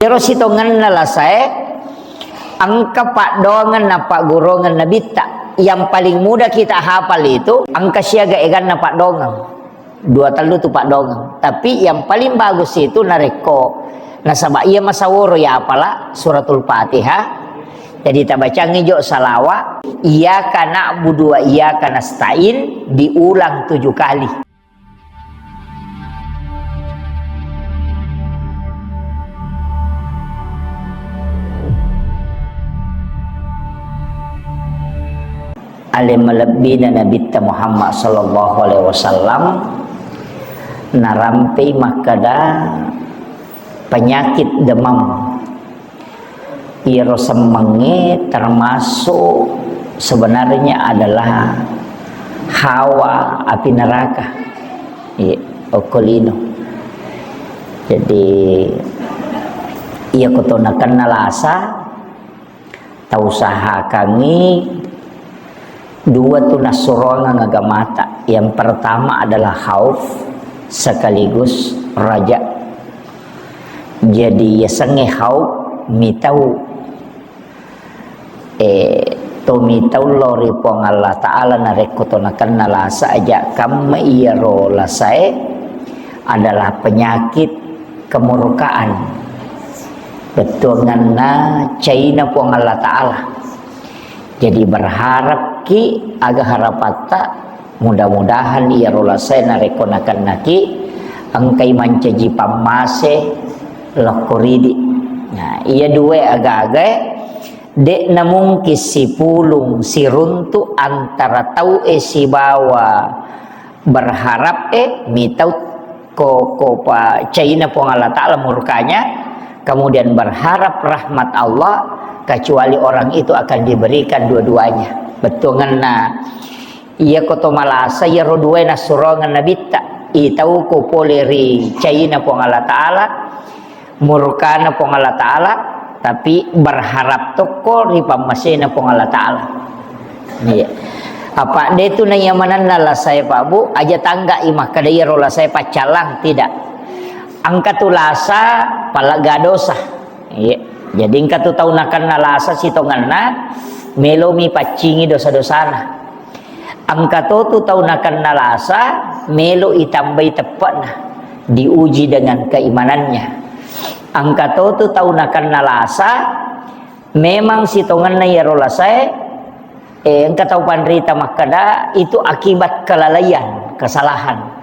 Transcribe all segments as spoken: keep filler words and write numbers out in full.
Iyaro sitongenna lasae, engka paddoangeng na pagguruangeng Nabitta. Yang paling mudah kita hafal itu, engka siaga eganna paddoangeng. Dua tellu tu paddoangeng. Tapi yang paling bagus itu narekko nasaba iya masaworo ya apala suratul Fatihah. Jadi tabacangngi jo salawa, iyyaka na'budu wa iyyaka nasta'in diulang tujuh kali. Ale malebbina Nabitta Muhammad sallallahu alaihi wasallam narampei makkeda penyakit demam. Iyaro semmengnge termasuk sebenarnya adalah hawa api neraka. Iya, okko lino. Jadi, iya ko to nakenna lasa, tausahakangngi dua tu nassuroangeng agamata. Yang pertama adalah khauf sekaligus raja. Jadi, yasengnge khauf mitau, eh, to mitau lao ri Puang Allah Ta'ala narekko to nakenna lasa aja kamma iyaro lasae adalah penyakit kemurkaan. Bettuanganna caina Puang Allah Ta'ala. Jadi berharapki aga harapatta, mudah-mudahan iyaro lasae narekko nakennaki engkai mancaji pammase lokko ridi. Nah, iya dua aga-agae de'na mungkin sipulung siruntu antara tau e sibawa berharap e mitau ko, ko pa caina Puang Allah Ta'ala murkanya, kemudian berharap rahmat Allah, kecuali orang itu akan diberikan dua-duanya. Bettuanganna, iya ko to malasa, iyaro duae nassuroangeng Nabitta, itau ko pole ri caina Puang Allah Ta'ala, murkana Puang Allah Ta'ala, tapi berharap tokko ri pammasena Puang Allah Ta'ala. Iya. Apa de tu naiya manenna lasae, Pak Bu, aja tangga i makkeda iyaro lasae paccallang, tidak. Engka tu lasa palegga dosa. Iya. Jadi engka tu tau nakenna lasa sitongenna, melomi paccingi dosa-dosana. Engka to tu tau nakenna lasa, melo itambai teppe'na, diuji dengan keimanannya. Engka to tu tau nakenna lasa, memang sitongenna iyaro lasae, eh, engka tau panrita makkeda, itu akibat kelalaian, kesalahan.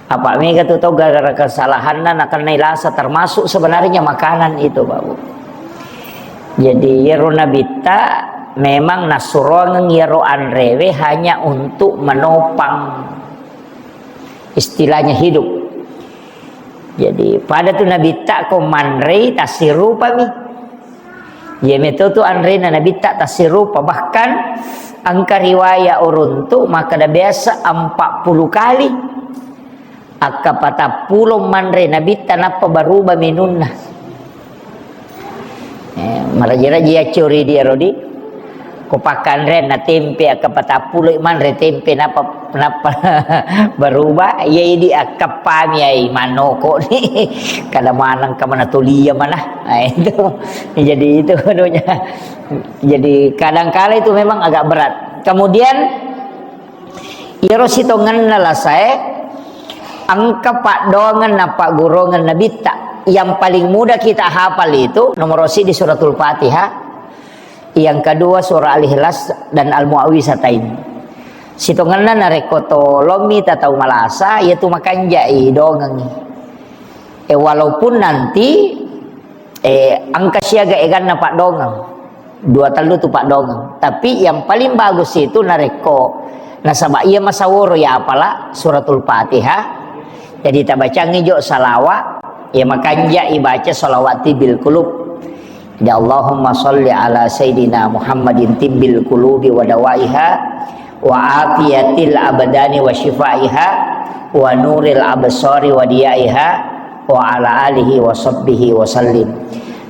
Apa mega tu tau gara-gara kesalahanna nakennai lasa, termasuk sebenarnya makanan itu, Pak Bu. Jadi, iyaro Nabitta memang nassuroangeng iyaro anrewe hanya untuk menopang, istilahnya, hidup. Jadi, pada tu Nabitta ko manrei tassirupami. Iya meto tu anrena Nabitta tassirupa. Bahkan engka riwaya uruntu makkeda biasa empat puluh kali. Akka patappulo manre Nabitta nappa baruba minunna. Eh, maraji-raji accori di ero di. Ko pakkanreang na tempe akka patappulo manre tempe nappa, nappa baruba, iya idi akka pami ai manoko ni. Kada maneng ka mana tolia mana. Ah, itu. Jadi itu anunya. Jadi kadangkala itu memang agak berat. Kemudian iyaro sitongenna lasae, engka paddoangeng na pagguruangeng Nabitta. Yang paling mudah kita hafal itu nomor siji Suratul Fatihah, yang kedua Surah Al-Ikhlas dan Al-Muawwizatain. Sitongenna narekko to lommi ta tau malasa, iyatu makanjai dongengngi. Eh, walaupun nanti, eh, engka siaga eganna paddoangeng. Dua tellu tu paddoangeng. Tapi yang paling bagus itu narekko nasaba iya masaworo ya apala Suratul Fatihah. Jadi tabacangngi jo salawa, ya makanja ibaca salawat tibbil qulub. Jadi Allahumma salli ala Sayyidina Muhammadin tibbil qulubi wa dawaiha wa afiyatil abdani wa syifaiha wa nuril absari wa diyaiha wa ala alihi wa sahbihi wa sallim.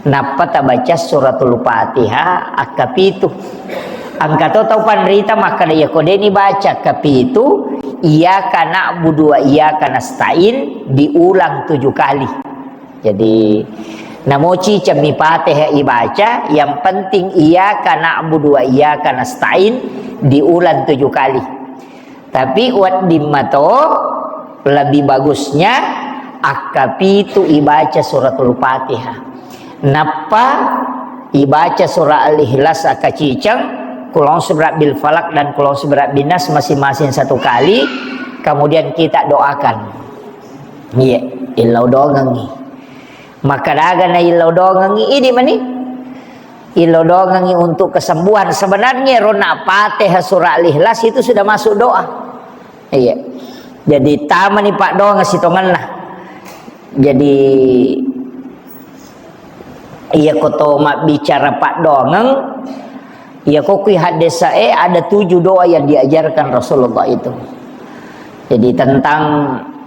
Nappa tabaca Suratul Fatihah akka pitu. Engka to tau panrita makkeda, iya ko deni baca akka pitu, iyyaka na'budu wa iyyaka nasta'in diulang tujuh kali. Jadi, Namo ciceng mi Fatihah ibaca, yang penting iyyaka na'budu wa iyyaka nasta'in diulang tujuh kali. Tapi wedding mato lebih bagusnya akkapitu ibaca suratul Fatihah. Nappa ibaca surah Al-Ikhlas akkaciceng, Qul a'udzu birabbil falaq dan Qul a'udzu birabbin nas masing-masing satu kali, kemudian kita doakan. Iya, illau doangengngi. Maka daga na illau doangengngi, idi mani. Illau doangengngi untuk kesembuhan. Sebenarnya rona Fatihah surah Al-Ikhlas itu sudah masuk doa. Iya. Jadi tamani paddoangeng sitongenna. Jadi iya ko to mabbicara paddoangeng, iya ko kui haddesae ada tujuh doa yang diajarkan Rasulullah itu. Jadi tentang,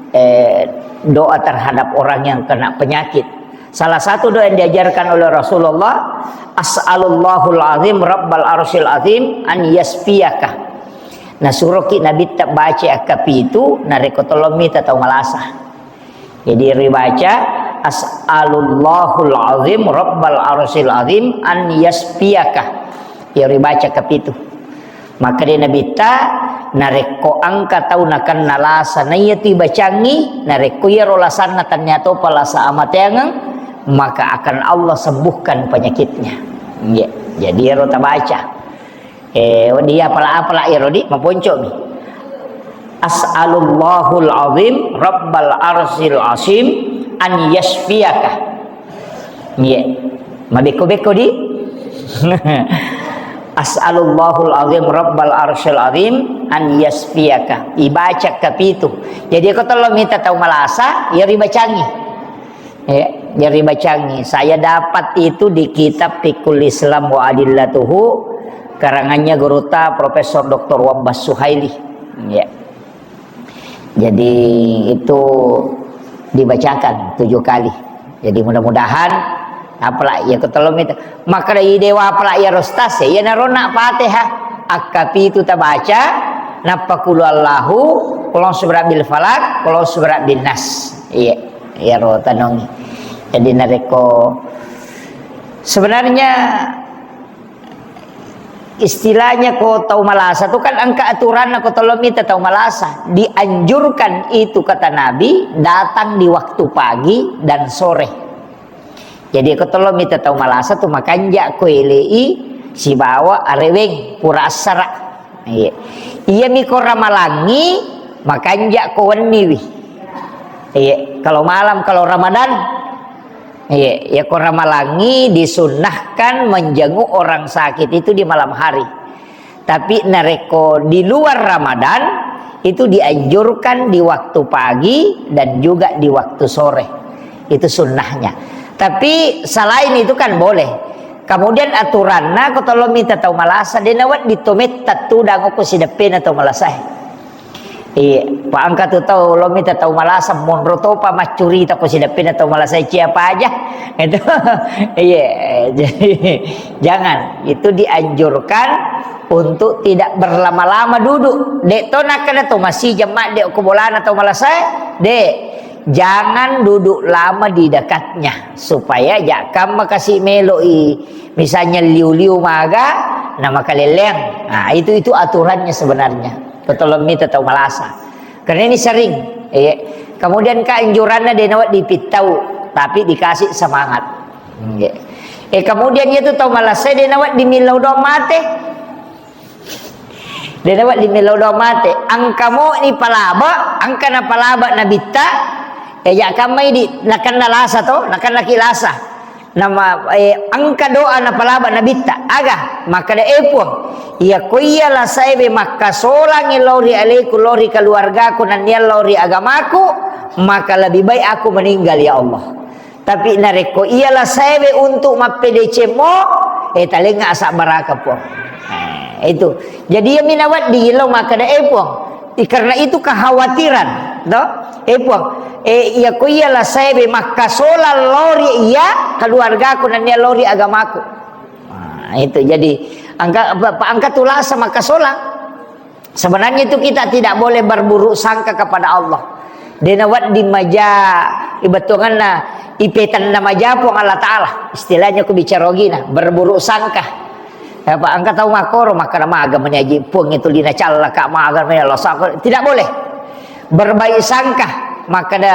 eh, doa terhadap orang yang kena penyakit. Salah satu doa yang diajarkan oleh Rasulullah, "As'alullahul azim rabbal arsyil azim an yasfiyaka." Nah, suroki Nabitta baca akkapitu, narekko tolong mita tau malasa. Jadi ribaca, "As'alullahul azim rabbal arsyil azim an yasfiyaka." Ya ribaca kapitu. Maka de Nabitta, narekko engka tau nakenna lasa, naiya tu ibacangngi, narekko iyaro lasanna tania topa lasa amateangeng, maka akan Allah sembuhkan penyakitnya. Nggih. Jadi iyaro tabaca. Eh, wedding apala-apala iyaro di, maponcomi. "As'alullahul azim rabbal arsyil azim an yasfiyaka." Iya. Mabekko-bekko di. "As'alullahul azim rabbal arsyil azim an yasfiyaka." Ibaca kapitu. Jadi ko tolong mita tau malasa, ya ribacangi. Ya, jadi bacangi. Saya dapat itu di kitab Fiqhul Islam wa Adillatuhu, karangannya gurutta Profesor Doktor Wabbas Suhaili. Ya. Jadi itu dibacakan tujuh kali. Jadi mudah-mudahan apalagi ya ketolong itu. Maka dari dewa apalagi ya rostas ya, ya narona Fatihah. Akkapitu tabaca, nappa kulu Allahu, kulong subra bil falak, kulong subra bin nas. Iya. Iyaro tanongi. Jadi narekko sebenarnya istilahnya ko tau malasa tu kan engka aturanna ko tolong mita tau malasa. Dianjurkan itu kata Nabi datang di waktu pagi dan sore. Jadi ko tolong mita tau malasa tu makanja ko elei sibawa areweng pura assara. Iya. Iyami ko ramalangi, makanja ko wenniwi. Iya, kalau malam, kalau Ramadan, iya, ya ko ramalangi disunnahkan menjenguk orang sakit itu di malam hari. Tapi narekko di luar Ramadan, itu dianjurkan di waktu pagi dan juga di waktu sore. Itu sunnahnya. Tapi selain itu kan boleh. Kemudian aturanna ko tolong mita tau malasa, de nawedding to metta tudang ko sideppena tau malasa. Iya, pa engka tu tau lo mita tau malasa, monro topa maccurita ko sideppena tau malasa, cia paja. Itu, iya, jadi jangan. Itu dianjurkan untuk tidak berlama-lama duduk. De to nakkeda to masijeng madde ko bolana tau malasa, de. Jangan duduk lama di dekatnya, supaya jakkamma kasi meloi, misalnya liu-liu maga, na makalelleang. Nah, itu, itu aturannya sebenarnya. Totolong mita tau malasa. Karena ini sering, iya. Kemudian keanjuranna de nawedding dipittau, tapi dikasih semangat. Iya. Eh, kemudian itu tau malasa de nawedding millau doang mate. De nawedding millau doang mate. Engka moni palaba, engka napalaba Nabitta, eh, jakkamma idi, nakenna lasa to, nakennaki lasa. Nama, eh, engka doa napalaba Nabitta. Aga, makkeda, "Eh, Puang, iya ko iya lasaewe makkasolangi lao ri aleku, lao ri keluargaku, nennia lao ri agamaku, maka lebih baik aku meninggal, ya Allah." Tapi narekko iya lasaewe untuk mappedecemmo, eh, talengnga asabbaraka, Puang. Eh, itu. Jadi iya minawedding lao makkeda, "Eh, Puang." I-, karena itu kekhawatiran, to? "Eh, Puang, eh, iya ko iya lasaewe makkasolang lao ri iya keluargaku nennia lao ri agamaku." Nah, itu. Jadi engka, pa-, pa-, engka tu lasa makkasolang. Sebenarnya itu kita tidak boleh berburuk sangka kepada Allah. Dena wedding maja ibettuanganna, ipetanna maja Puang Allah Ta'ala. Istilahnya ku bicara ogina, berburuk sangka. Apa engka tau makkoro, makkada maga mani aji Puang itu lina callaka, maga mani Allah sako. Tidak boleh. Berbaik sangka, makkada,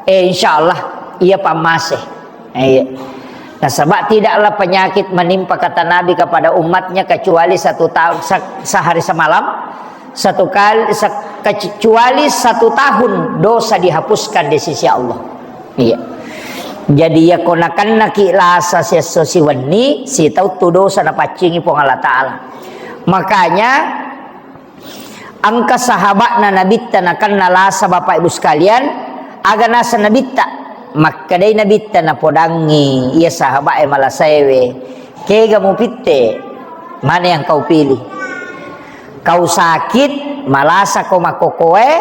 eh, insya Allah, iya pammase. Eh, iya. Nasaba tidaklah penyakit menimpa, kata Nabi, kepada umatnya kecuali satu tahun, se-, sehari semalam, satu kali, se-, kecuali satu tahun dosa dihapuskan di sisi Allah. Iya. Jadi, iya ko nakennaki lasa siesso siwenni, sitauttu dosa napaccingi Puang Allah Ta'ala. Makanya, engka sahabatna Nabitta nakenna lasa, Bapak Ibu sekalian, aga naseng Nabitta? Makkedai Nabitta, napodangngi iya sahabat e malasaewe, kega mupitte? Mana yang kau pilih? Kau sakit, malasa ko makkokoe,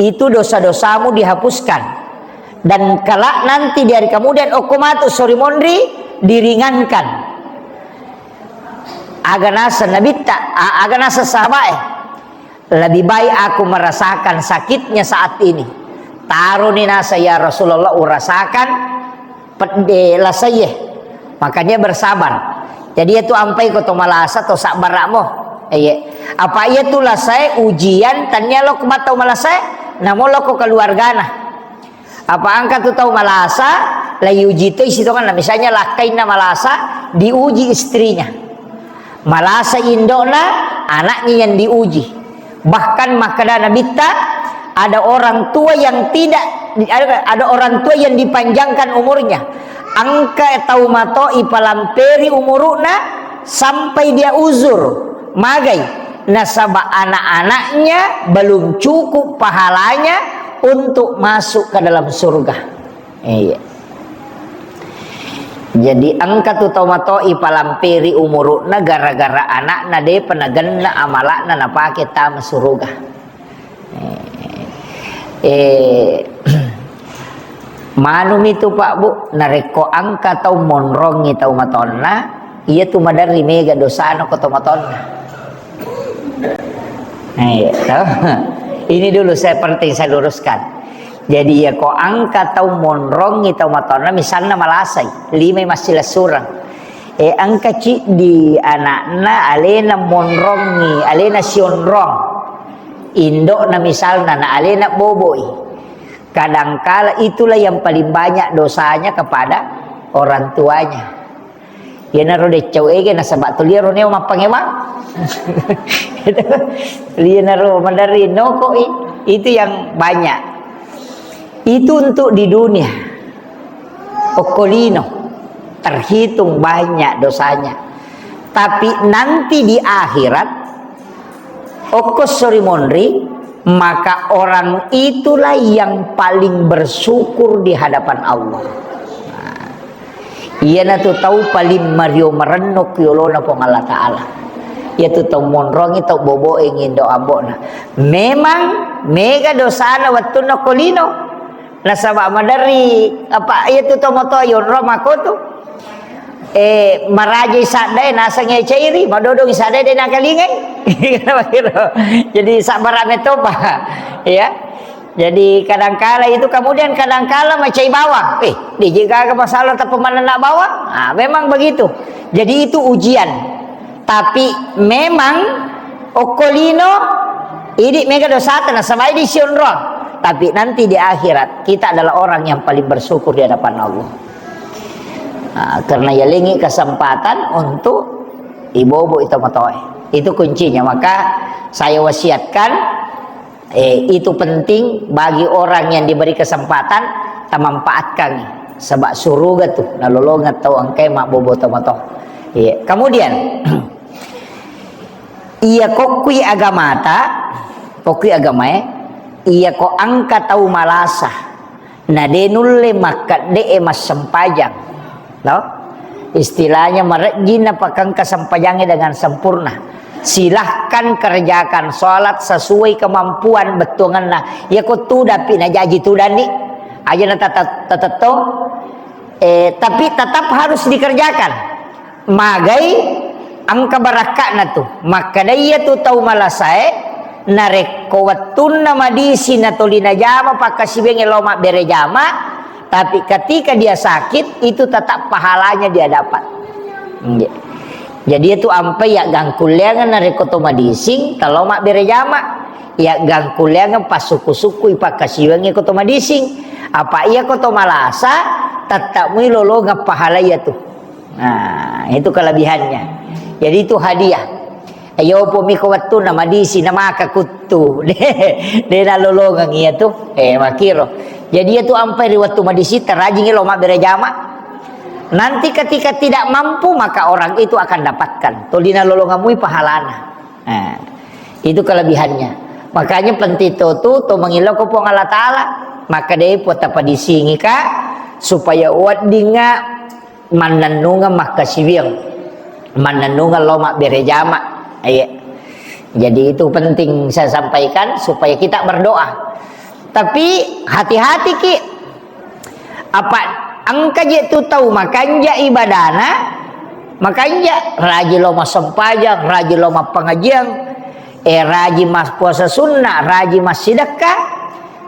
itu dosa-dosamu dihapuskan. Dan kelak nanti di hari kemudian, okko matu sori monri, diringankan. Aga naseng Nabitta, a-, aga naseng sahabat e, lebih baik aku merasakan sakitnya saat ini. Taroni naseng, ya Rasulullah, urasakan pedde lasaie. Makanya bersabar. Jadi, iya tu ampai ko to malasa to sabbara'mo. Iya. Apa iya tu lasae ujian, tania lo ko tau malasae, namo lo ko keluargana. Apa engka tu tau malasa, la iuji to isi tongenna. Misalnya lakkainna malasa, diuji istrinya. Malasa indokna, anaknya yang diuji. Bahkan makkeda Nabitta, ada orang tua yang tidak, ada, ada orang tua yang dipanjangkan umurnya. Engka tau mato ipalamperi umuruna sampai dia uzur. Magai? Nasaba anak-anaknya belum cukup pahalanya untuk masuk ke dalam surga. Iya. Jadi engka tu tau mato ipalamperi umuruna gara-gara anakna depa nagenna amalakna napake tama suruga. Eh, eh, manumi tu, Pak, Bu, narekko engka tau monrongi tau matonna, iya tu maderri mega dosana ko tau matonna. Eh, iya, toh? Ini dulu saya penting saya luruskan. Jadi, iya ko engka tau monrongi tau matonna, misalna malasai, limai massilessureng. Eh, engka ciddi anakna alena monrongi, alena sionrong. Indokna misalna, na alena boboi. Kadangkala itulah yang paling banyak dosanya kepada orang tuanya. Iyanaro deccau ege nasaba tu liaro neo mappangewang. Itu, lianaro maderri nokoi, itu yang banyak. Itu untuk di dunia. Okko lino, terhitung banyak dosanya. Tapi nanti di akhirat, okko sori monri, maka orang itulah yang paling bersyukur di hadapan Allah. Nah, iyanatu tau paling mario marenno ki yolona Puang Allah Ta'ala. Iyatu tau monrongi, tau boboe ngindo ambona. Memang mega dosana wettunna okko lino. Nasaba maderri, apa, iyatu tomatoa yonro makotu. Eh, marajai saddae naseng e cairi, madodong saddae de nakalingai. Jadi sabbara metopa. Ya. Jadi kadangkala itu, kemudian kadangkala macai bawang. Eh, de je gaga masalah tappa manenna bawang. Ah, memang begitu. Jadi itu ujian. Tapi memang okko lino, idi mega dosata, nasaba idi sionrong. Tapi nanti di akhirat, kita adalah orang yang paling bersyukur di hadapan Allah. Nah, karena yalengi kesempatan untuk ibobo itu matoe. Itu kuncinya. Maka saya wasiatkan, eh, itu penting bagi orang yang diberi kesempatan, tamanfaatkan. Sebab suruga tu, nalolongeng tau engkai mabbobo tomatoa. Iya. Kemudian, iya kokkui agamata, kokkui agamae, iya ko engka tau malasa, na de nulle makkedde'e massempajang. No? Istilahnya marejjing napakengka sempajangnge dengan sempurna. Silahkan kerjakan sholat sesuai kemampuan bettuangenna. Iya ko tudapi najaji tudanni. Aja na tata-, tatettong. Eh, tapi tetap harus dikerjakan. Magai engka barakka'na tu. Makkedai iya tu tau malasae, Narekko wettunna madisi natoli najama pakkasiwiangnge lao mabbere jama, tapi ketika dia sakit, itu tetap pahalanya dia dapat. Nggih. Jadi itu ampai ya gangkulleangeng narekko to madising, talo mabbere jama. Ya gangkulleangeng pasukku-sukkui pakkasiwiangnge ko to madising. Apa iya ko to malasa, tetap mui lolongeng pahala iya tu. Nah, itu kelebihannya. Jadi itu hadiah. Ayo, pomi ko wettunna madisi, namaka kuttu. De, de nalolongeng iya tu. Eh, makiro. Jadi iya tu ampai ri wettu madisi, terajingi lo mabbere jama. Nanti ketika tidak mampu, maka orang itu akan dapatkan. Toli nalolongeng mui pahalana. Nah, itu kelebihannya. Makanya penting to tu, to mangilo ko Puang Allah Ta'ala. Maka de puata padisingi ka, supaya weddinga mannennungeng makkasiwiang, mannennungeng lao mabbere jama. Iya. Jadi itu penting saya sampaikan supaya kita berdoa. Tapi hati-hati ki, apa engka je tu tau makanja ibadana, makanja raji lao massempajang, raji lao mappangajiang, eh, raji mas puasa sunnah, raji massidekka,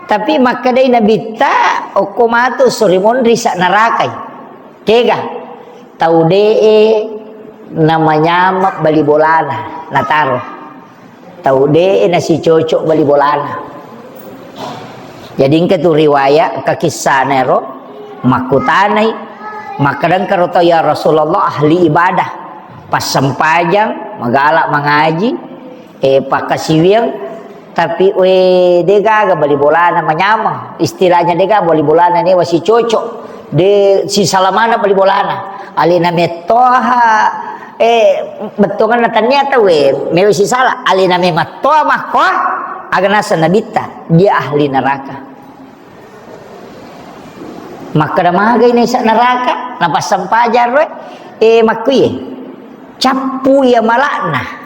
tapi makkedai nabitta, okko matu sorimonri sa narakai. Kega? Tau de'e namanyameng bali bolana, nataro. Tau de'e nasicocok bali bolana. Jadi engka tu riwayat, engka kissana ero, makkutanai, makkeda engka ro tau, "Ya Rasulullah, ahli ibadah, passempajang, magala mangaji, eh, pakkasiwiang, tapi, we, degaga bali bolana manyameng. Istilahnya degaga bali bolana newa sicocok. De sisala maneng bali bolana. Alena mettoha, eh, bettuanganna tania tauwe, mewa sisala. Alena memettoha makkoa, aga naseng nabitta, dia ahli neraka." Makkeda magai naisa neraka, napassempajang roe, eh, makkuye. Cappu iya malakna.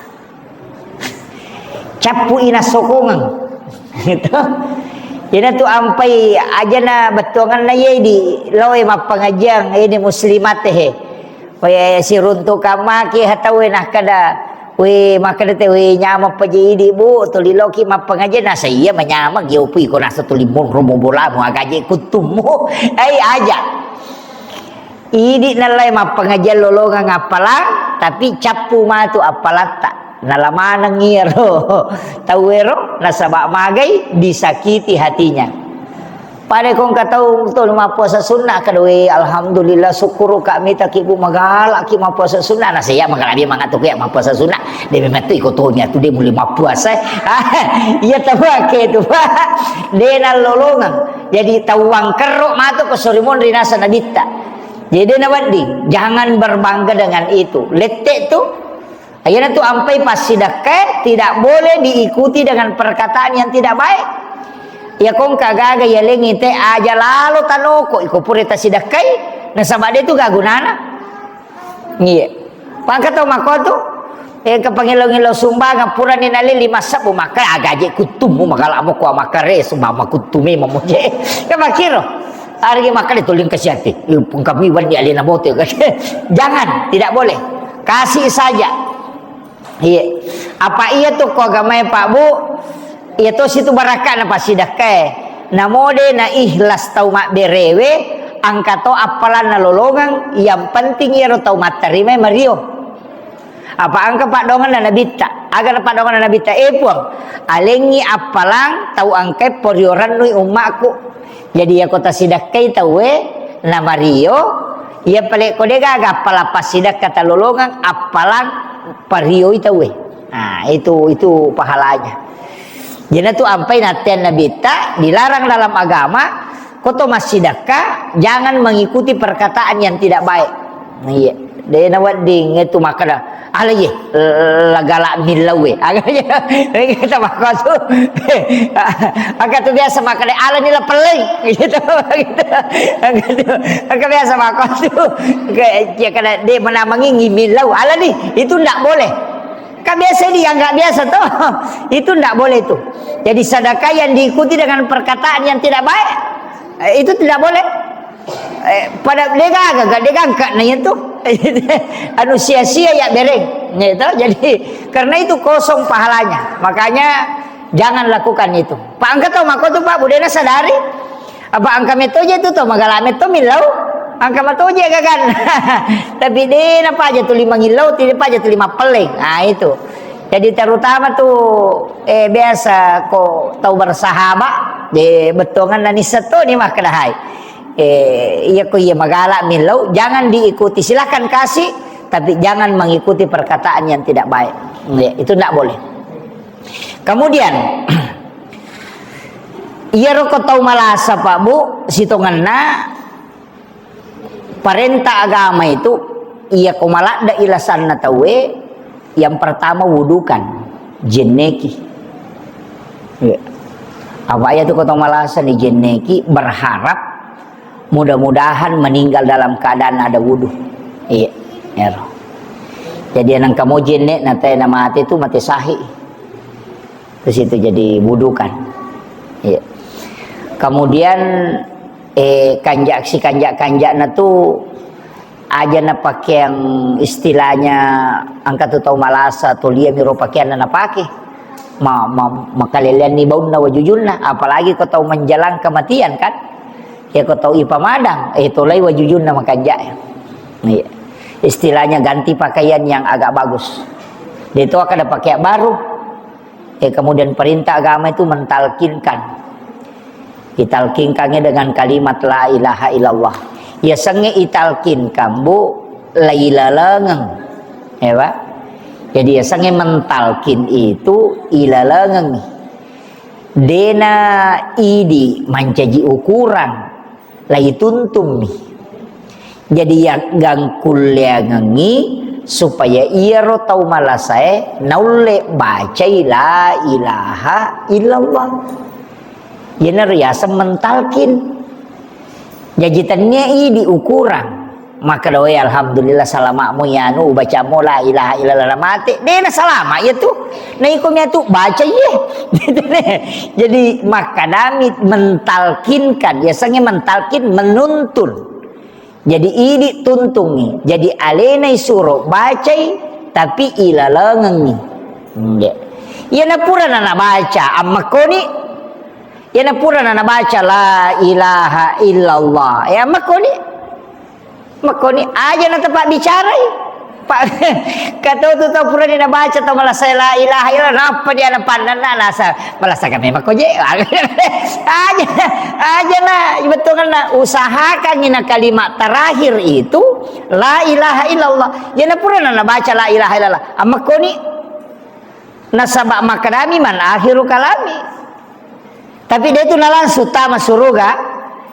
Cappu i nassokongeng. Gitu. Ina tu ampai ajana bettuanganna iye di loe mappangajiang ini muslimat he. Oye siruntu kamaki hatawe nakkeda, "We, makkeda te, we, nyameng paje idi, Bu, tuli loki mappangajiang." Nasa iya manyameng, geopui ko nasa tuli monro mo bolamu, agaje kuttummu. Ai aja. Idi nallai mappangajiang lolongeng appalang, tapi cappu matu appalatta. Nala maneng iyaro tauwero, nasaba magai disakiti hatinya. Pada kongka tau to mappuasa sunnah, kada, "We, alhamdulillah, syukur ka mitaki, Bu, magalaki mappuasa sunnah." Nasa iya magala dia mangatu ya mappuasa sunnah. De memettu iko tonya tu de mulai mappuasa. Iya tau ake tu, Pak. De nallolongeng. Jadi tau wangkerro matu ko sorimonri nasa nabitta. Jadi, de nawedding, jangan berbangga dengan itu. Lette tu, akhirnya tu ampai passidekkai tidak boleh diikuti dengan perkataan yang tidak baik. Ya kongka gaga ya lengi te aja lalo tanoko, iko pura tasidekkai, nasaba de tu gagunana. Iya. Pangka tau makko tu, eh, ke pangelo-ngelo sumbangan purani nalili massebbu maka agaje kuttummu magala mokko maka resu mama kuttumi mamoje. Ke makiro. Argi maka dituling ke siati. Eh, pengkami wani alena bote. Jangan, tidak boleh. Kasih saja. Iya. Apa iya tu ko agamae Pak Bu? Iya to situ barakka na pasidakkae. Namode na ikhlas tau mabberewe, angka to appalanna lolongeng, yang penting iyaro tau matterimai mario. Apa engka paddoangenna Nabitta? Aga na paddoangenna Nabitta? Eh, Puang, alengngi appalang tau engkae porio rennui ummakku. Jadi, iyako tasidakkai tauwe namario, iya pale ko degaga appalang passidakka talolongeng, appalang parioi tauwe. Nah, itu, itu pahalanya. Jadi, tu ampai natteang Nabitta dilarang dalam agama, ko to massidakka, jangan mengikuti perkataan yang tidak baik. Iya, de nawedding itu makkeda, "Ala ye, lagala millauwe." Aga ye, kita makkotu. Aga tu biasa makkeda, "Ala ni lapelleng." Gitu, gitu. Aga tu, aga biasa makkotu. Ke, ya kada de menamengi millau. "Ala ni, itu ndak boleh." Kan biasa dianggap biasa toh. Itu ndak boleh itu. Jadi sedekah yang diikuti dengan perkataan yang tidak baik, eh, itu tidak boleh. Eh, pada degaga, gak degangka na itu. Anu sia-sia ya bereng. Gitu. Jadi karena itu kosong pahalanya. Makanya Jangan lakukan itu. Pak, engka tau makko tu, Pak, budena sadari. Apa engka metoje tu tau magala metto millau. Engka matoje gagan. Tapi dena paja tuli mangillau, tidak paja tuli mappelleng. Ah, itu. Jadi terutama tu, eh, biasa ko tau bersahabat, de bettuangan nanissa to ni makkedahai. Eh, iya ko iya magala millau, jangan diikuti. Silahkan kasih, tapi jangan mengikuti perkataan yang tidak baik. Ya, itu ndak boleh. Kemudian, iyaro ko tau malasa, Pak, Bu, sitongenna parenta agama itu, iya ko maladde ilasanna tauwe, yang pertama wudukan, jenneki. Iya. Apa iya tu ko tau malasa ni jenneki, berharap mudah-mudahan meninggal dalam keadaan ada wudu. Iya, ero. Jadi nang kamu jenne na tena mate tu mate sahih. Terus itu jadi wudukan. Iya. Kemudian, eh, kanjak si kanjak-kanjakna tu aja na pakeang istilahnya engka tu tau malasa tu lia miro pakeanna napake. Ma, ma, makaleleanni baunna wajujunna, apalagi ko tau menjelang kematian kan. Ya ko tau ipamadang, eh tolai wajujunna makanjak. Iya. Istilahnya ganti pakaian yang agak bagus. Dia itu akan ada pakaian baru. Eh, kemudian perintah agama itu mentalkinkan. Italkinkannya dengan kalimat la ilaha illallah. Yasengnge italkinkan, Bu, lailalengeng. Ya, Pak? Jadi yasengnge mentalkin itu ilalengeng. Dena idi mancaji ukuran, laituntummi. Jadi, yaggangkulleangengngi supaya iyaro tau malasae naulle bacai la ilaha illallah. Iyanaro yaseng mentalkin. Jaji, tennia idi ukurang. Makkeda, "Wae, alhamdulillah, salama'mu iyanu, ubacamo la ilaha illallah, mate." Dena salama iya tu. Na iko mia tu baca iye. Jadi, makkedami mentalkinkan, yasengnge mentalkin, menuntun. Jadi, idi tuntungngi. Jadi, alena isuro bacai, tapi ilalengengngi. Nggih. Iyana purana nabaca, ammakkoni. Iyana purana nabaca, "La ilaha illallah." Ya, ammakkoni. Makkoni aja na tapabbicarai. Pa-, kato tu tau purani nabaca tau malasa la ilaha illallah, nappa dia na pannanna nasa malasa kami makko je. Aja, aja na bettuanna usahakan ina kalimat terakhir itu la ilaha illallah. Jadi purana nabaca la ilaha illallah. Ammakkoni nasaba makkedami man akhiru kalami. Tapi dia tu na langsung tama suruga.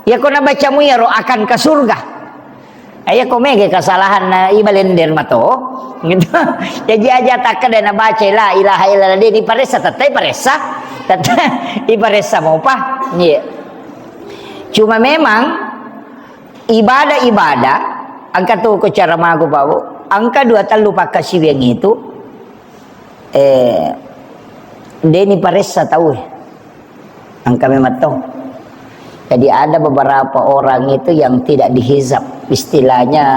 Ya ko nabacamu iyaro akan ke surga. Eh, iya ko mega kesalahan na ibalender mato. Gitu. Jadi aja takkeda nabaca la ilaha illallah de diparessa, tettai paressa. Tettai iparessa mopa. Iya. Cuma memang ibadah-ibadah engka tu ko cara mago bawo. Engka dua tellu pakkasiwiang itu eh, deni paressa tau. Engka memang tau. Jadi ada beberapa orang itu yang tidak dihizab, istilahnya,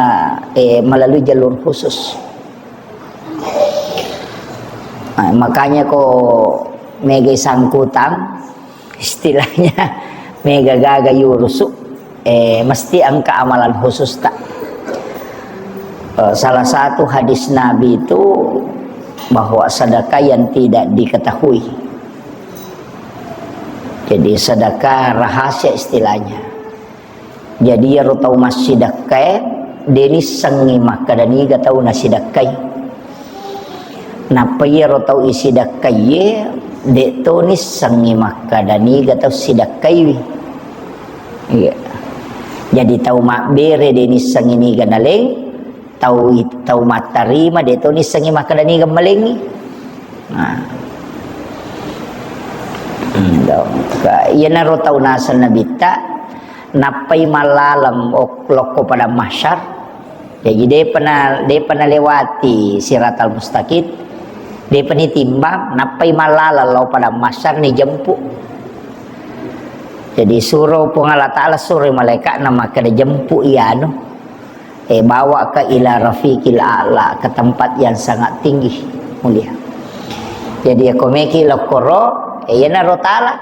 eh, melalui jalur khusus. Nah, makanya ko mega sangkutang, istilahnya mega gaga yurusu, eh, mesti engka amalan khusus tak. Eh, salah satu hadis Nabi itu bahwa sedekah yang tidak diketahui. Jadi sedekah rahasia istilahnya. Jadi iyaro tau massidekkae, de nissengngi makkeda niga tau nasidekkai. Nappa iyaro tau isidekkaiye, de to nissengngi makkeda niga tau sidekkaiwi. Iya. Jadi tau mabbere de nissengngi niga naleng, tau, tau mattarima de to nissengngi makkeda niga malengngi. Nah. Hmm, dong. Ka-, iyanaro tau naseng Nabitta, nappai mallaleng ok-, lokko padang mahsyar. Jaji, depa na, depa nalewati siratal mustaqim, depa nitimbang, nappai mallaleng lao padang mahsyar nijempu. Jadi, suro Puang Allah Ta'ala, suroi malaikatna makkeda, "Jempu iyanu." Eh, bawa ke ila rafiqil a'la, ke tempat yang sangat tinggi, mulia. Jadi, ako meki lokkoro, Eh, iyanaro tala,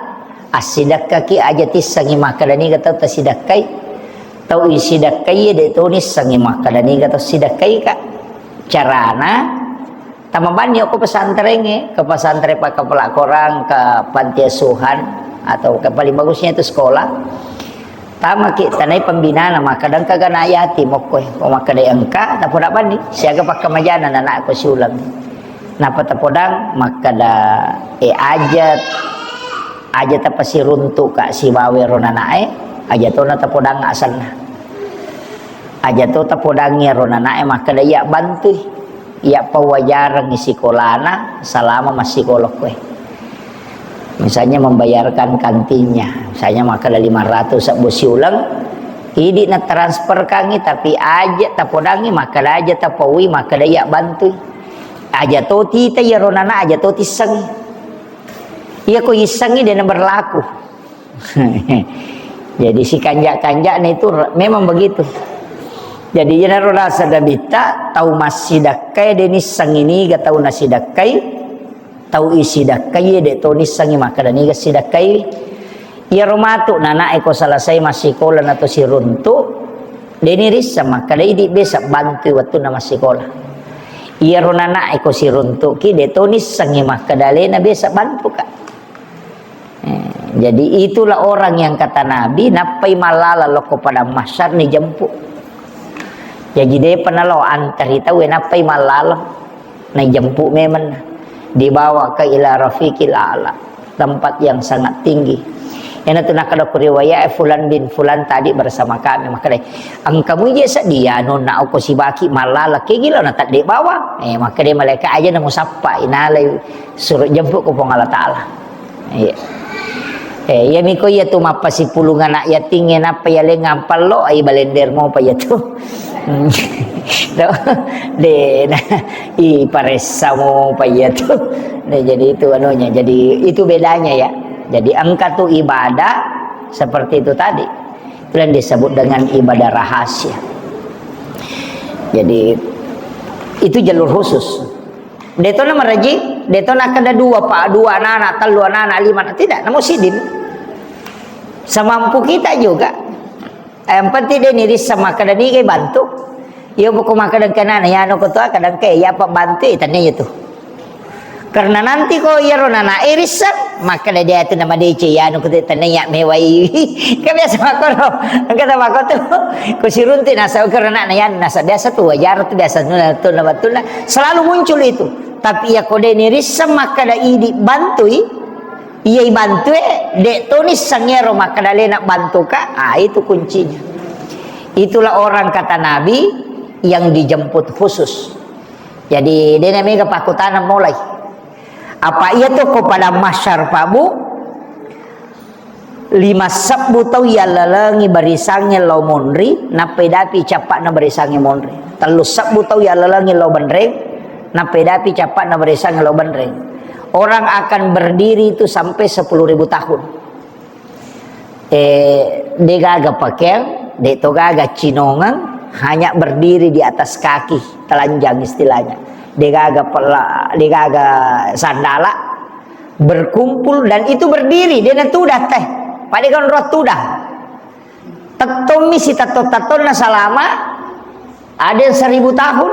assidekkaki aja tissengngi makkeda niga tau tasidekkai. Tau isidekkai de' to nissengngi makkeda niga tau sidekkaika. Carana, tamabanni ko pesantrengnge, ke pesantren pakkapala Korang, ke panti asuhan, atau ke paling bagusnya itu sekolah. Tamaki tanai pembinana, makkeda engka ga anak yatim, okkoe. Ko makkeda engka, tapoda banni, siaga pakkamajana anakku siuleng. Napa tapodang, makkeda, eh, aja, aja tapasiruntuka sibawa ro nanae, aja tona tapodang asenna. Aja to tapodangi ro nanae, makkeda iya bantui. Iya pawajarengngi sikolana selama massikola koe. Misalnya membayarkan kantinnya, misalnya makkeda lima ratus sebbu siuleng, idi na transferkangngi, tapi aja tapodangi, makkeda aja tapaui, makkeda iya bantui. Aja to tita iyaro nana, aja to tissengngi. Iya ko issengngi de' na berlaku. Jadi si kanja-kanjana itu re-, memang begitu. Jadi iyanaro rasa dabitta tau massidakkai de' nissengngi niga tau nasidakkai, tau isidakkai de' to nissengngi makkeda niga sidakkai. Iyaro matu nanae ko selesai massikola nato siruntu, de' nirisseng makkeda idi besa bantui wettunna massikola. Iyaro nanae ko siruntuki de' to nissengngi makkeda alena besa bantuka. Eh, jadi itulah orang yang kata Nabi, nappai mallala lokko padang mahsyar ni jemput. Jadi depa nalo antari tau, eh, nappai mallala. Ni jemput memang. Dibawa ke ila rafiqil a'la, tempat yang sangat tinggi. Ena tu nakkeda ko riwayat, eh, fulan bin fulan tadi bersama kami. Makkeda, engka muje sedia nonna oko sibaki mallala ke gila na tadde bawa. Eh, makkeda malaikat aja na musappa, inalai suruh jemput ko Puang Allah Ta'ala. Iya. Eh, iya miko iya tu mappasipulung anak yatingnge nappa iya lengang pallo, ai balender mopa iya tu. Do, de, na, i paressa mopa iya tu. Nah, jadi itu anunya. Jadi itu bedanya ya. Jadi engka tu ibadah seperti itu tadi. Itu yang disebut dengan ibadah rahasia. Jadi itu jalur khusus. Detona maraji, detona kada dua, pa, dua anak-anak, tellu anak-anak, lima anak, tidak, namo sidin. Semampu kita juga. Yang penting de nirissa makkeda niga bantu. Iyo buku makkeda kena na yano ketua kadang ke ya apa bantu, eh, tanya itu. Karena nanti ko iyaro nana irissa, makkeda dia tu nama D C yano ketua tanya ya mewai. Kan biasa makkoro, kata makko tu. Ko sirunti nasa karena na yano nasa biasa tu wajar tu biasa tu na tu na. Selalu muncul itu. Tapi iya ko de nirissa makkeda idi bantui, iya ibantue, de to nisseng ero makkeda lena bantuka, ah, itu kuncinya. Itulah orang kata Nabi yang dijemput khusus. Jadi, de na mega pakkutana mulai. Apa iya tu ko pada mahsyar, Pak Bu? Lima sebbu tau yallalengi barisangnge lao monri, nappai dapi cappa'na barisangnge monri. Tellu sebbu tau yallalengi lao benreng, nappai dapi cappa'na barisangnge lao benreng. Orang akan berdiri itu sampai sepuluh ribu tahun. Eh, de gaga pakeang, de to gaga cinongang, hanya berdiri di atas kaki, telanjang istilahnya. De gaga pela-, de gaga sandala, berkumpul dan itu berdiri, de na tuda teh. Pada kan roh tuda. Tettommi sitetto-tettonna selama ada yang seribu tahun,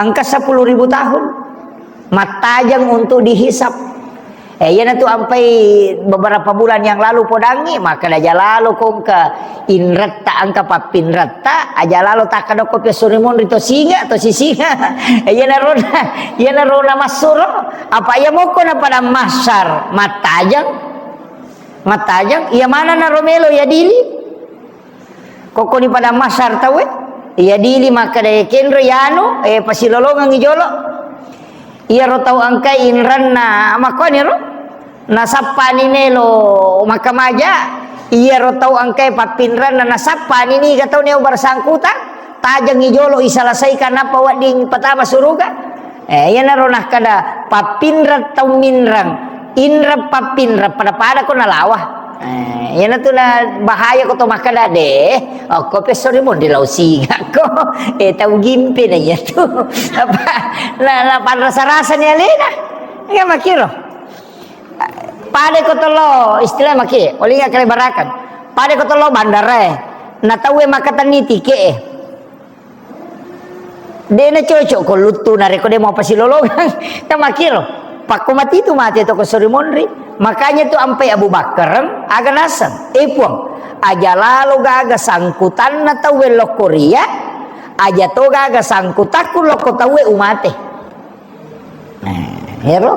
engka sepuluh ribu tahun. Mattajeng untuk dihisap. Eh, iya na tu ampai beberapa bulan yang lalu podangi, maka aja lalo ko engka inretta, engka pappinretta, aja lalo takkadokko piassuri monri to singa, to sisinga. Eh, iya na rona, iya na rona massuro. Apa iya mokko na pada massar, mattajeng. Mattajeng, iya mana na romelo ya dili. Kokkoni pada massar tauwe, iya dili makkeda kenro yanu, eh, pasilolongengi jolo. Iyaro tau engkai inranna makkoniro, nasappani melo makkamaja, iyaro tau engkai pappinranna nasappani niga tau neo bersangkutan, tajengi jolo iselesaikan nappa wedding patama suruga. Eh, iyanaro nakkeda pappinreng tau minreng, inreng pappinreng pada-pada ko nalawa. Eh, iyana tu na bahaya ko to makkeda de, okko pesso ri monri lao siga ko. Eh, tau gimpe na iya tu. Apa, na, na panrasa-rasa ni alena. Iya makkiro. Pada ko tolo, istilah maki, olinga kale barakan. Pada ko tolo bandara e. Na tauwe makatenni tike e. De na cocok ko luttu narekko de mau pasilolongang. Kan makiro. Pakko mati tu mati to ko sori monri. Makanya tu ampai Abu Bakar, aga naseng. Eh, Puang, aja lalo gaga sangkutanna tauwe lokko ria, aja to gaga sangkutakku lokko tauwe umate. Nah, ero.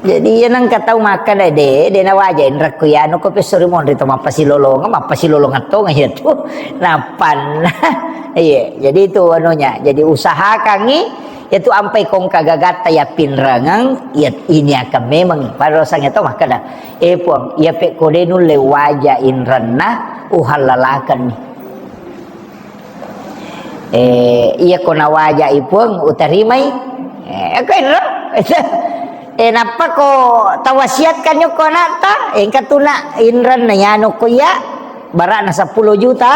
Jadi, iya nengka tau makkeda, "De, de nawaja inrekku iyanu ko pessori monri to mappasilolongeng, mappasilolongeng tonga iya tu." Nappanna. Iya, jadi itu anunya. Jadi usahakangi, iya tu ampai kongka gagatta iya pinrengeng, iya ini akan memang. Pada dosanya to makkeda, "Eh, Puang, iya pekko de nulle waja inrenna, uhallalakanni." Eh, iya ko nawajai Puang, utarimai. Eh, ko inro. Eh, nappa ko tawasiatkan ko anakta, engka tuna inrenna yanu ko iya, barana seppulo juta.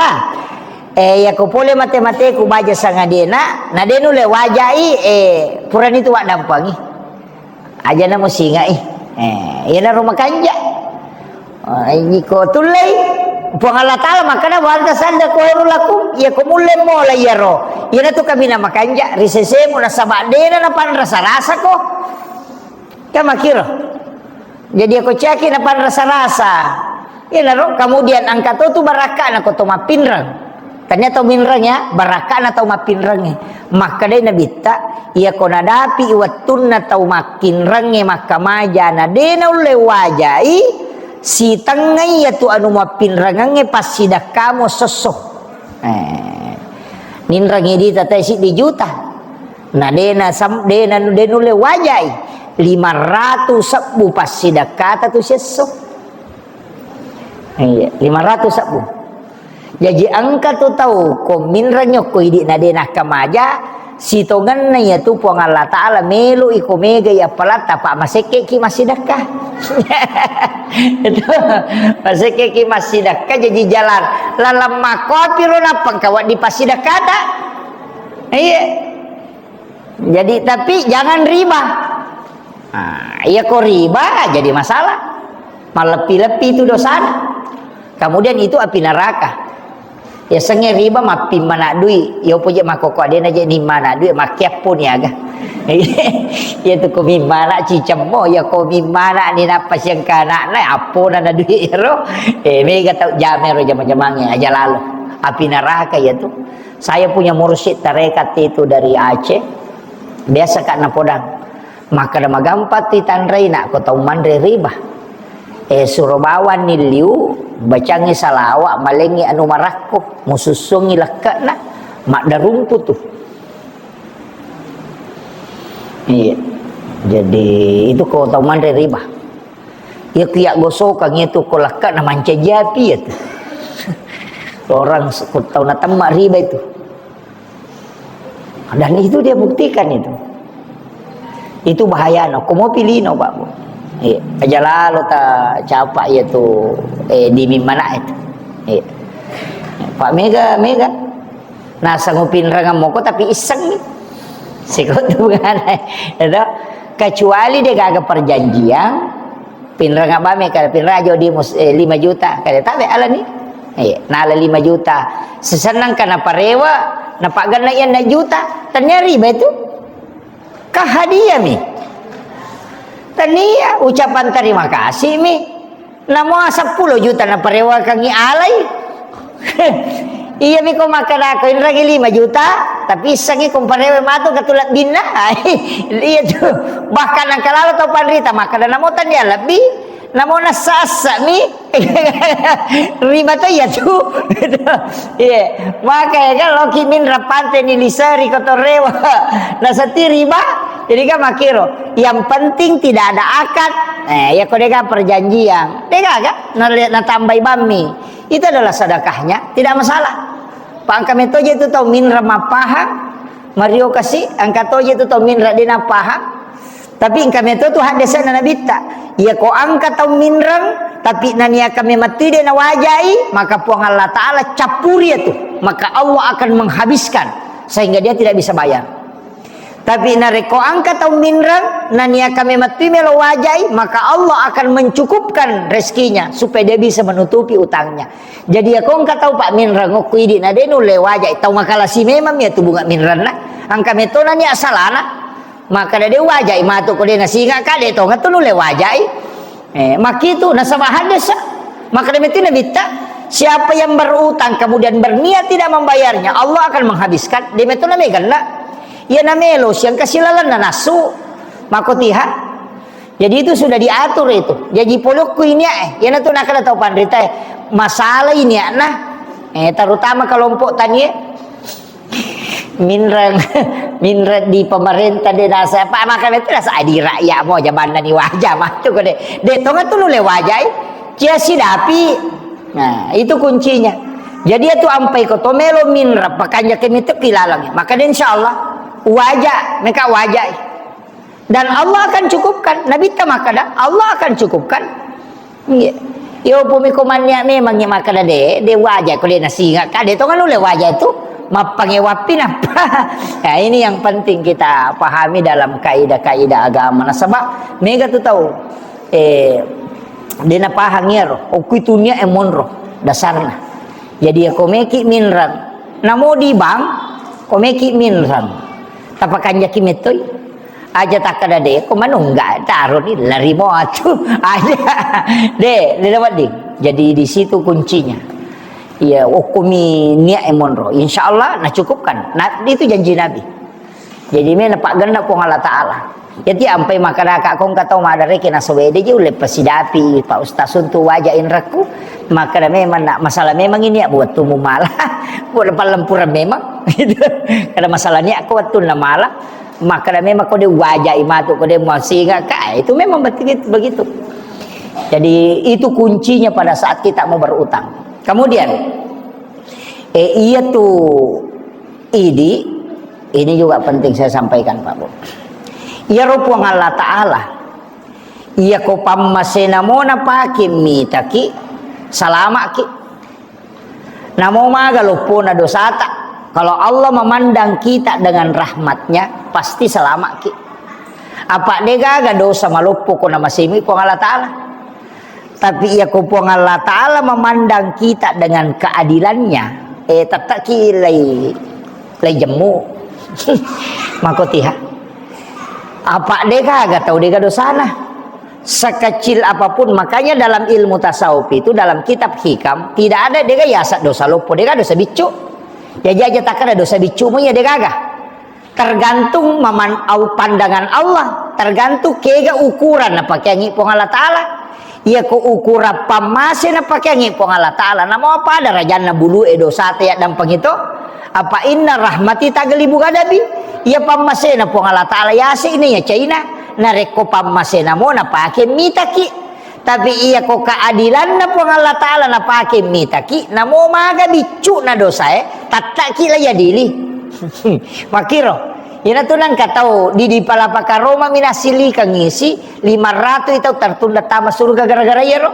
Eh, iya ko pole mate-mateku baja sangadena, na de nulle wajai, eh, purani tu waddampangi. Aja na musingai. Eh, iyanaro makanja. Eh, iko tullei. Puang Allah Ta'ala makkeda, "Wa anta sadda khairul lakum." Iya ko mulle mola iyaro. Iyana tu kaminang makanja ri sesemu nasaba dena napanrasa-rasa ko. Kan makiro. Jadi ako caki napanrasa-rasa. Iyanaro kemudian engka to tu barakka'na ko to mappinreng. Tania tau minreng ya, barakka'na tau mappinrengnge. Makkedai Nabitta, iya ko nadapi wettunna tau makkinrengnge makkamaja na de naulle wajai, sitengngai iya tu anu mappinrengengnge passidakkamu sesso. Eh, ninrengngi di tatai siddi juta. Na de na sam-, de na, de nulle wajai. Lima ratu sebbu passidakkata tu sesso. Iya, lima ratu sebbu. Jaji engka tu tau ko minreng yokko idi na de nakkamaja, sitongenna iya tu Puang Allah Ta'ala melo iko mega iya palatta pa masekke ki massidakka. Itu, masekke ki massidakka jaji jalan lalang makopi ro nappa engka waddi passidakkata. Iya. Jadi, tapi jangan riba. Nah, iya ko riba jadi masalah. Malleppi-leppi itu dosana. Kemudian itu api neraka. Ya sengnge riba mappimmana dui. Ya opo je makkokko adena je nimmana dui, makkiappo niaga. Ya tu ko mimmana cicemmo, ya ko mimmana ni nappa siangka anakna, appona na dui ro. Eh, mega tau jamero jama-jamange aja lalo. Api neraka ya tu. Saya punya mursyid tarekat itu dari Aceh. Biasa kak napodang. Makkeda magampang tu itanrei nak ko tau manre riba. Eh, suro bawanni liu, bacangi salawa, malengi anu marakko, musussungi lekke'na, maddarumpu tu. Iya. Jadi itu ko tau manre riba. Iya ku iya gosokang itu ko lekke'na mancaji api ya tu. Orang se-, ko tau natemma riba itu. Dan itu dia buktikan itu. Itu bahayana. Komo pilino, Pak, Bu. Iya, aja lalo ta capa iya tu, eh, di mimana itu. Iya. Pak, mega, mega. Nah, sangu pinrangan moko tapi iseng nih. Siko tu bukan. Itu. Kecuali dia gaga perjanjian, pinrang abame kada pinrang aja di mus-, eh, lima juta. Kada tabe alani. Eh, nala lima juta. Sesennang kana parewa, napagganna iya enam juta. Tania riba itu. Kah hadiah mi. Tania ucapan terima kasih mi. Namo seppulo juta naparewakangngi alai. Iya mi ko makkadako inrangi lima juta, tapi issengngi ko mparewe matu katu lebbinna. Iya tu. Bahkan engka lalo tau panrita makkada namo tania lebbi, namo nassa-assa mi. Riba to iya tu. Iya. Maka ya kan loki minra pante ni liseri kotorewa. Nasati riba. Jadi kan makiro. Yang penting tidak ada akad. Eh, ya ko dega perjanjian. Dega kan? Nale-, natambai bammi. Itu adalah sedekahnya, tidak masalah. Pa engka metoje tu tau minra mappahang, mario kasi, engka toje tu tau minra de napahang. Tapi engka meto tu haddese'na Nabitta. Iya ko engka tau minreng, tapi naniaka memettui de nawajai, maka Puang Allah Ta'ala cappuri itu. Maka Allah akan menghabiskan sehingga dia tidak bisa bayar. Tapi narekko engka tau minreng, naniaka memettui melo wajai, maka Allah akan mencukupkan rezekinya supaya dia bisa menutupi utangnya. Jadi, iyako engka tau pa minreng okko idi na de nulle wajai, tau makalasi memang iya tu bunga minrenna. Engka metona nia salana. Maka de wajai matu ko de nasinga ka de tonga tu nulle wajai. Eh, makitu nasaba hadis. Maka de metti nabitta, siapa yang berutang kemudian berniat tidak membayarnya, Allah akan menghabiskan. De metona meganna. Iya namelo siang kasilalanna nasu. Mako tiha. Jadi itu sudah diatur itu. Jadi polokku ini eh, yana tu nakada tau panrita eh. Masalah ini nah. Eh, terutama kelompok tani eh. Minreng, minreng di pemerintah de nasa apa maka itu nasa adi rakyat mo jabanna ni wajah matu ko de. De tonga tu nulle wajai. Cia sidapi. Nah, itu kuncinya. Jadi itu ampai ko to melo minreng pakanja ke mitu kilalang. Maka de insyaallah wajah, meka wajai. Dan Allah akan cukupkan. Nabi ta makkada, Allah akan cukupkan. Iya. Yo pumi ko mannia memang ya makkada de, de wajah ko de nasinga ka de tonga nulle wajah itu mappangewappi nappa. Ya, ini yang penting kita pahami dalam kaidah-kaidah agama. Nasaba mega tu tau eh de napahang iyaro. Okku itu nia e monro dasarna. Jadi ya ko meki minreng. Namo di bank, ko meki minreng. Tapakanjaki mettoi. Aja takkada de ko manungga taroni lari mo atu. Aja. De, de wedding. Jadi di situ kuncinya. Iya, okkumi niat e monro. Insya Allah nacukupkan. Nah, itu janji Nabi. Jadi mena paggenna Puang Allah Taala. Jadi ampai makkada ka kong katau madareke nasowede je ulle pasidapi Pak Ustaz untuk wajah inrekku. Makkada memang nak masalah memang ini ya buat tumu malah. Buat palempura memang. Kada masalah ni aku waktu na malah. Makkada memang ko de wajai matu ko de masinga ka, itu memang betul begitu. Jadi itu kuncinya pada saat kita mau berutang. Kemudian eh, iya tu idi, ini juga penting saya sampaikan Pak Bu. Iyaro Puang Allah Taala, iya ko pammasena mo napake mitaki, salamaki. Namo maga loppona dosata. Kalau Allah memandang kita dengan rahmatnya, pasti selamat ki. Apa de gaga dosa maloppo ko namasemi Puang Allah Taala. Tapi iya ko Puang Allah Taala memandang kita dengan keadilannya, eh, tettaki lai, lai jemmu. Mako tiha. Apa de gaga tau de gaga dosana. Sekecil apapun, makanya dalam ilmu tasawuf itu, dalam kitab Hikam, tidak ada dega yasa dosa loppo, dega dosa biccu. Jaji aja takkada dosa biccu mu iya degaga. Tergantung maman au pandangan Allah, tergantung kega ukuran napakeangi Puang Allah Taala. Iya ko ukuran pammase napakeangi Puang Allah Taala, namo apa darajanna bulu e dosa te yaddampengi to? Apa inna rahmati taglibu ghadabi. Iya pammasena Puang Allah Taala yase ini ya China. Narekko pammasena mo napake mitaki. Tapi iya ko keadilanna Puang Allah Taala napake mitaki, namo maga biccu na dosae, tattaki la yadili. Makiro. Ina tu nangka tau di, di palapa karoma minasilikan ngisi lima ratus tau tertunda tama surga gara-gara iyaro.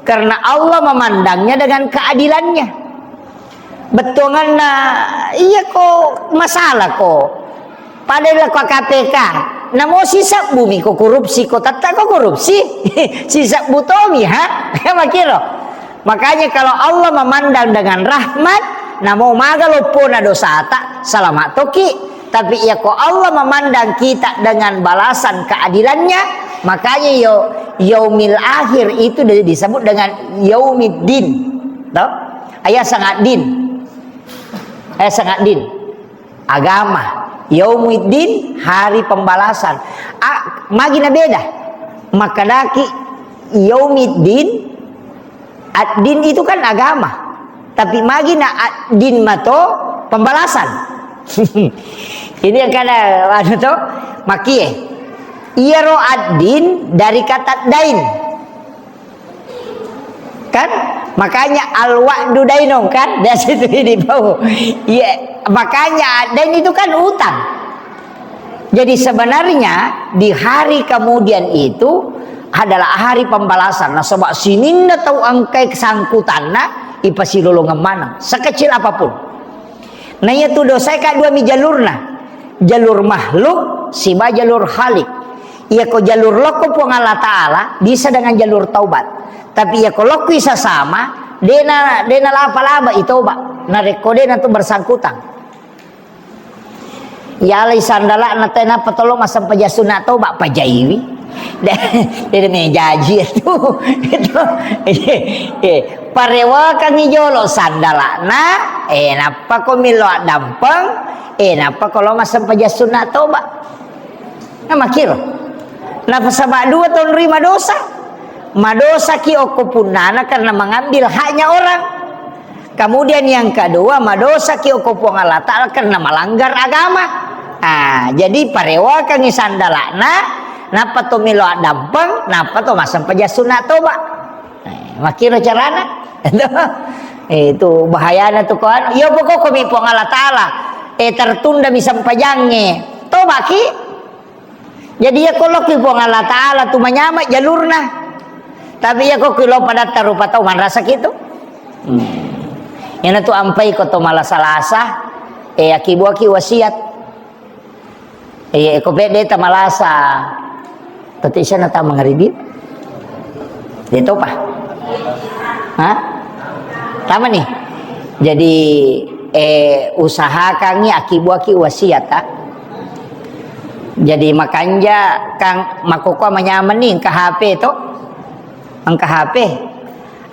Karena Allah memandangnya dengan keadilannya. Bettuanganna, iya ko masalah ko. Pada la ko K P K. Namo sisebbu mi ko korupsi, ko tetta ko korupsi. Sisebbu tomi, ha? Makiro. Makanya kalau Allah memandang dengan rahmat, namo maga loppona dosata, selamat toki. Tapi iya ko Allah memandang kita dengan balasan keadilannya, makanya yo yaumil akhir itu di-, disebut dengan yaumiddin. Toh? Ayat sangat din. Eh, sangat din. Agama. Yaumiddin, hari pembalasan. A, magi na beda. Makkadaki yaumiddin, ad-din itu kan agama. Tapi magi na ad-din mato pembalasan. Ini yang kada anu to, makie. Iyaro ad-din dari kata dain. Kan? Makanya al-wa'du dainun, kan? Dari situ ini bau. Iya, makanya dain itu kan utang. Jadi sebenarnya di hari kemudian itu adalah hari pembalasan. Nasaba sininna tau engkai kesangkutanna ipasilolongeng maneng. Sekecil apapun. Nah, iya tu dosae ka dua mi jalurna. jalur makhluk siba jalur Khalik. Iyako jalur lokko Puang Allah Ta'ala bisa dengan jalur taubat. Tapi iyako lokko sesama, dena dena lapa-laba itoba. Narekko dena tu bersangkutan. Yalai sandala'na tenappa tolo massempajang sunna toba pajaiwi. De, de mejaji itu. Itu. Eh, parewakangi jolo sandala'na, eh, nappa ko milo addampeng, eh, nappa ko lo massempajang sunna toba. Nah, makiro. Nasaba dua tonroi madosa. Madosaki okko punnana karena mengambil haknya orang. Kemudian yang kedua, madosaki okko Puang Allah Ta'ala karena melanggar agama. Ah, jadi parewakangi sandala'na, nappa to melo addampeng, nappa to massempajang sunna toba. Eh, makiro carana. Itu bahayana tu ko anu. Iya pokokko mi Puang Allah Ta'ala. Eh, tertunda mi sempajangnge. Tobaki. Jadi iya ko lokki Puang Allah Ta'ala tu manyama jalurna. Tapi iya ko ki lo padatta rupa tau manrasa kitu. Hmm. Iyana tu ampai ko to malasa-lasa, eh, akibuaki wasiat. Eh, ko pede ta malasa. Tati sana ta mangaribi. Itu apa? Hah? Tama nih. Jadi, eh, usahakangi akibuaki wasiat, ah. Jadi makanja kang makkokkoe manyameng ni engka H P to. Engka H P.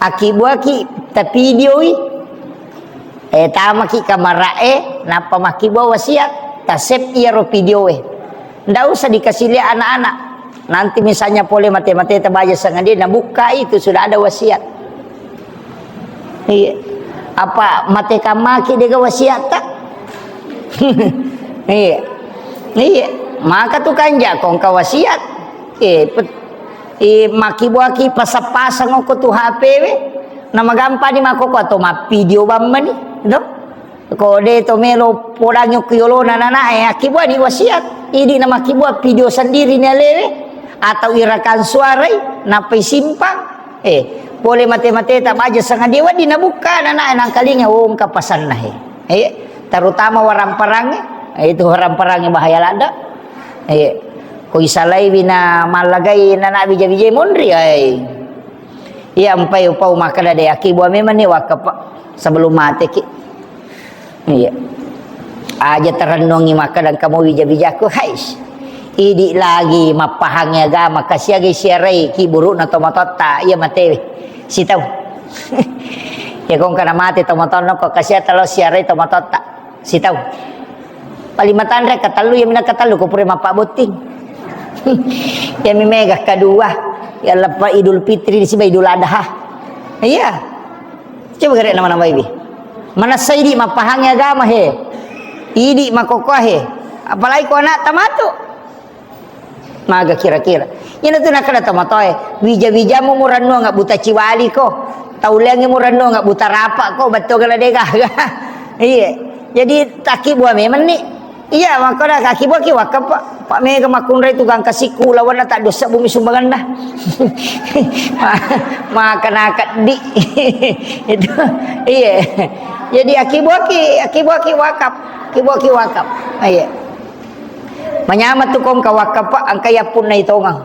Akibuaki ta videoi. Eh, tamaki kamara'e, nappa makkibua wasiat. Ta save iyaro videoe. Ndak usah dikasih lihat anak-anak. Nanti misalnya pole mate-mate ta baja sengaja, nabukka itu sudah ada wasiat. Iya. Apa mate kamaki dega wasiatta? Iya. Iya. Maka tu kanja ko engka wasiat. Eh, pet-, eh, makibuaki pasang-pasang ko tu H P we. Namagampani makkokkoe to mappidio bammani, do? Ko de to melo podangi okko yolona nanae, akkibuani wasiat. Idi namakkibua pidio sendiri ni alewe atau irakang suarai, nappai simpang. Eh, pole mate-mate ta baja sengaja wedding nabukka nanae nangkalinga, oh, engka pasanna he. Eh, terutama waramparang, eh, itu waramparang bahaya ladda. Eh, ko isalai wina mallagai nana bija-bija monri, ai. Iya, empai upau makkeda de, akibua memang ni wakkepa sebelum mateki. Iya. Aja terennungi makkeda engka mo wija-wijaku, hais. Idi lagi mappahangi agama, kasiagai siarai ki burukna tomatotta, iya matewe. Sitau. Ya kong kana mate tomatono ko kasia telo siarai tomatotta. Sitau. Paling matanre katellu, iya mina katellu ko pura mappabotting. Iya mi mega kedua. Ya leppa Idul Fitri siba Idul Adha. Iya. Coba gare nama-nama ibi. Manessa idi mappahangi agama he. Idi makkokkoe he. Apalagi ko anak tamatu. Maga kira-kira. Ina tu nakkeda tomatoe, wija-wijamu murennuang buta ciwali ko. Tauleangi murennuang buta rapa ko, bettu gala degaga. Iya. Jadi takkibua memang ni. Iya, makkeda akibua ki wakkepa. Pak mega makkunrai tu gangka sikku lawanna tak dosa bumi sumbanganna. Ma-, makan akaddi. Itu. Iya. Jadi akibua ki, akibua ki wakap. Akibua ki wakap. Iya. Manyameng tu kong ka wakkepa engka yappunnai tongeng.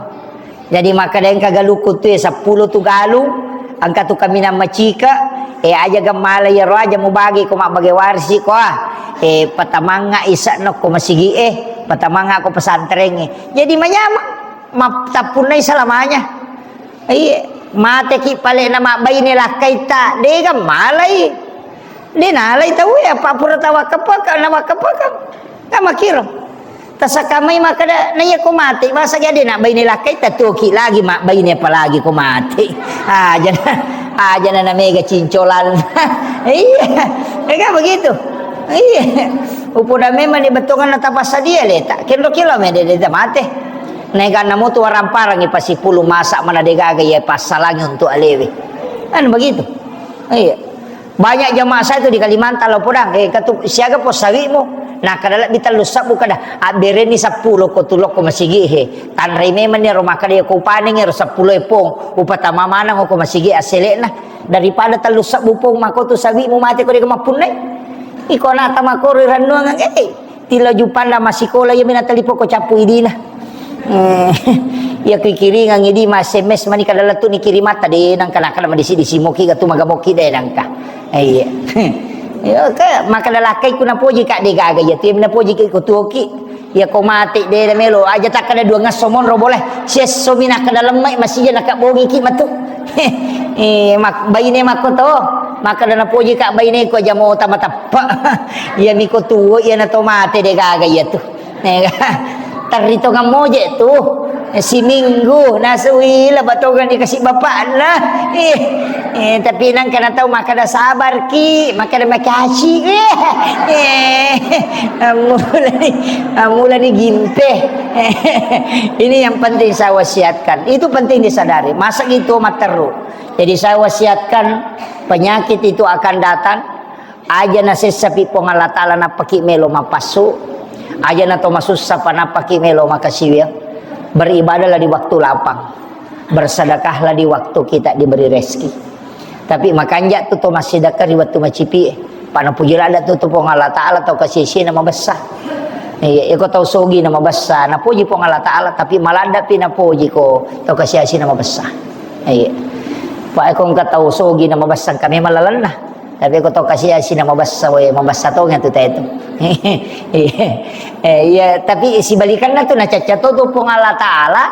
Jadi makkeda engka galukku tu e seppulo tu galung, engka tu kaminang macike, e aja gemmala iyaro aja mubagi ko mabbage warisi ko ah. E patamangnga ise'no ko masigi e, patamangnga ko pesantren e. Jadi manyameng, mattappunnai selamanya. Iye, mateki pale na mabbaine lakkaitta, dega malai. De nalai tau e, apa pura tawakkepaka, nawakkepaka. Kan makkiro. Tasakamai makkeda, na iya ko mate, masa jadi nak baine lakkai, tatuoki lagi mak baine, apalagi ko mate. Aja na, aja na, na mega cincolan. Iya, ya kan begitu. Iya. Upoda memang di betongan na tapassadia le, tak kendo kilo me de, de mate. Nega namu tu waramparang i pasipulu masa mana degaga ya pasalangi untuk alewe. Kan begitu. Iya. Banyak jamaah saya tu di Kalimantan lo podang, eh, katu siaga po sawimu. Nah, kada lebbi tellu sebbu kada, abbereni seppulo ko tulokko masigi he. Tanrai memang ni ro makkeda ko upaneng ro seppulo e pong, upatama maneng ko masigi aselekna. Daripada tellu sebbu pong mako tu sawimu mate ko de mappunnai. Iko na tamakoro rennuang, eh. Tilo jupanda massikola, iya mina talipo ko cappu idina. Eh, iya kikiringang idi ma S M S mani kada lettu ni kirimatta de nangka nangka madisi-disi moki gatu magamoki de nangka. Eh, iya. Iya ka maka dalakai ku napoji ka de gaga iya tu iya napoji ki ko tuoki. Iya ko mate de melo aja takkada dua ngesso monro boleh. Siesso mina kada lemmai masija naka bogi ki matu. Eh, mak-, baine makko to, makkeda napoji ka baine ko aja mota mateppa. Iya miko tuo, iya na to mate de gaga iya tu. Eh, terri tongang moje tu. Eh, siminggu, nasui la batongan dikasih bapakna. Eh, eh, tapi nangka na tau makkeda sabar ki, makkeda makasih. Eh, eh, amulani, amulani gimpe. Ini yang penting saya wasiatkan. Itu penting disadari. Masa gitu matteru. Jadi saya wasiatkan, penyakit itu akan datang. Aja nasessapi Puang Allah Ta'ala nappaki melo mapassu. Aja nato masussa pa nappaki melo makasiwiang. Beribadahlah di waktu lapang. Bersedekahlah di waktu kita diberi rezeki. Tapi makanja tu to massidekka ri wettu macipi. Pa napuji ladda tu to Puang Allah Ta'ala tau kasisi na mabessa. Iya, iko tau sogi na mabessa. Napuji Puang Allah Ta'ala, tapi maladda pi napuji ko tau kasisi na mabessa. Iya. Pa iko engka tau sogi na mabessa engka memang lalenna. Tapi ko tau kasisi na mabessa, we, mabessa tongeng tu tetu. Iya. Eh, iya, tapi sibalikanna tu nacacca to tu Puang Allah Ta'ala,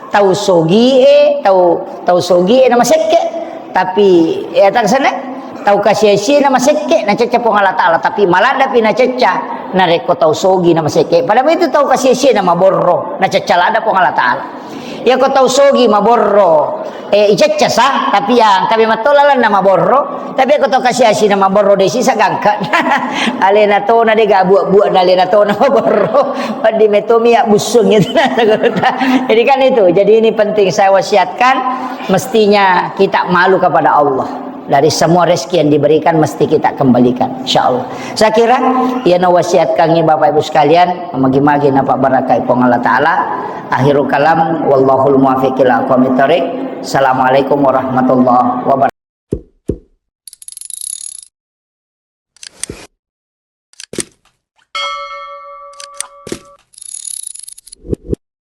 tau sogi e, tau, tau sogi e na masekke. Tapi, ya, tak sana, tau kasisi na masekke, nacacca Puang Allah Ta'ala. Tapi maladda pi nacacca, narekko tau sogi na masekke. Padahal itu tau kasisi na maborro, nacacca ladda Puang Allah Ta'ala. Iya ko tau sogi maborro, eh, icacca sa, tapi ya, engka memang to lalenna maborro, tapi ko tau kasisi na maborro de sisa gangka. Alena tona de ga buak-buak na alena tona maborro. Waddi metomi ya busung itu. Jadi kan itu, jadi ini penting saya wasiatkan, mestinya kita malu kepada Allah. Dari semua rezeki yang diberikan mesti kita kembalikan, insya Allah. Saya kira, iya na wasiatkangi Bapak Ibu sekalian, magi-magi napa barakai Puang Allah Ta'ala. Akhirul kalam, wallahul muwaffiq ila aqwamit thariq. Assalamualaikum warahmatullahi wabarakatuh.